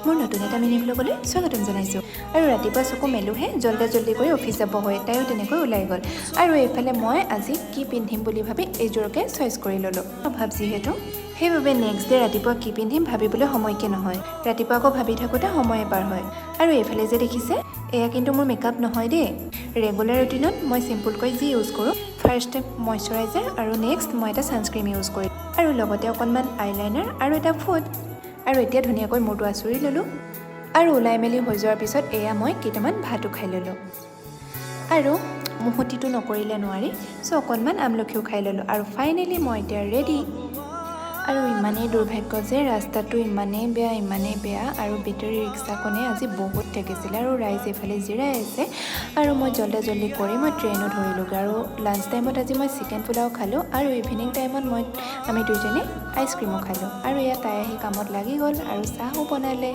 মোৰ নতুন এটা মিনি ভ্লগলৈ স্বাগতম জনাইছোঁ। আৰু ৰাতিপুৱা চকু মেলোহে, জল্দি জল্দি কৰি অফিচ যাব হয়, তাইও তেনেকৈ ওলাই গ'ল। আৰু এইফালে মই আজি কি পিন্ধিম বুলি ভাবি এইযোৰকে চইচ কৰি ল'লোঁ। অভাৱ যিহেতু, সেইবাবে নেক্সট ডে ৰাতিপুৱা কি পিন্ধিম ভাবিবলৈ সময়কে নহয়। ৰাতিপুৱা আকৌ ভাবি থাকোঁতে সময়ে পাৰ হয়। আৰু এইফালে যে দেখিছে, এয়া কিন্তু মোৰ মেকআপ নহয় দেই। ৰেগুলাৰ ৰুটিনত মই চিম্পুলকৈ যি ইউজ কৰোঁ, ফাৰ্ষ্ট মইশ্চাৰাইজাৰ আৰু নেক্সট মই এটা ছানস্ক্ৰীম ইউজ কৰিম আৰু লগতে অকণমান আইলাইনাৰ আৰু এটা ফুট। আৰু এতিয়া ধুনীয়াকৈ মূৰটো আঁচুৰি ল'লোঁ আৰু ওলাই মেলি হৈ যোৱাৰ পিছত এয়া মই কেইটামান ভাতো খাই ল'লোঁ। আৰু মুহুতিটো নকৰিলে নোৱাৰি, চ' অকণমান আমলখিও খাই ল'লোঁ। আৰু ফাইনেলি মই এতিয়া ৰেডি। আৰু ইমানেই দুৰ্ভাগ্য যে ৰাস্তাটো ইমানেই বেয়া, ইমানেই বেয়া আৰু বেটেৰী ৰিক্সাখনে আজি বহুত ঠেকিছিলে। আৰু ৰাইজ এইফালে জিৰাই আছে আৰু মই জল্দি জল্দি কৰি মই ট্ৰেইনো ধৰিলোঁগৈ। আৰু লাঞ্চ টাইমত আজি মই চিকেন পোলাও খালোঁ আৰু ইভিনিং টাইমত আমি দুইজনী আইচক্ৰীমো খালোঁ। আৰু এয়া তাই আহি কামত লাগি গ'ল আৰু চাহো বনালে।